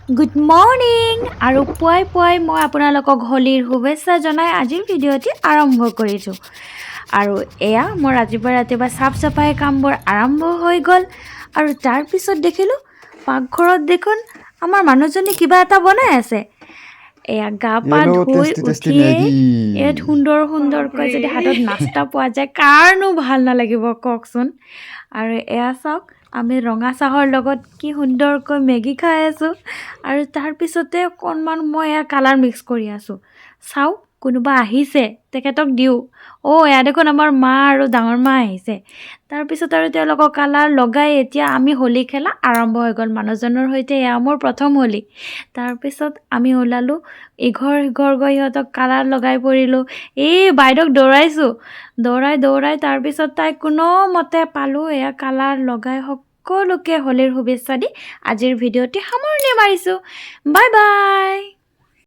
Good morning আৰু পুৱাই পুৱাই মই আপোনালোকক হোলীৰ শুভেচ্ছা জনাই আজিৰ ভিডিঅ'টি আৰম্ভ কৰিছোঁ। আৰু এয়া মই ৰাতিপুৱা ৰাতিপুৱা চাফ চাফাই কামবোৰ আৰম্ভ হৈ গ'ল। আৰু তাৰপিছত দেখিলোঁ, পাকঘৰত দেখোন আমাৰ মানুহজনী কিবা এটা বনাই আছে। এয়া গা পা Hello, ধুই tasty, tasty উঠিয়ে Maggie. ইয়াত সুন্দৰ সুন্দৰকৈ যদি হাতত নাস্তা পোৱা যায়, কাৰনো ভাল নালাগিব কওকচোন? আৰু এয়া চাওক, আমি ৰঙা চাহৰ লগত কি সুন্দৰকৈ মেগী খাই আছোঁ। আৰু তাৰপিছতে অকণমান মই এয়া কালাৰ মিক্স কৰি আছোঁ। চাওঁ, কোনোবা আহিছে, তেখেতক দিওঁ। অ', এয়া দেখোন আমাৰ মা আৰু ডাঙৰ মা আহিছে। তাৰপিছত আৰু তেওঁলোকক কালাৰ লগাই এতিয়া আমি হোলী খেলা আৰম্ভ হৈ গ'ল মানুহজনৰ সৈতে। এয়া মোৰ প্ৰথম হোলী। তাৰপিছত আমি ওলালোঁ, ইঘৰ সিঘৰ গৈ সিহঁতক কালাৰ লগাই পৰিলোঁ। এই বাইদেউক দৌৰাইছোঁ, দৌৰাই দৌৰাই তাৰপিছত তাইক কোনোমতে পালোঁ। এয়া কালাৰ লগাই সকলোকে হোলীৰ শুভেচ্ছা দি আজিৰ ভিডিঅ'টি সামৰণি মাৰিছোঁ। Bye bye.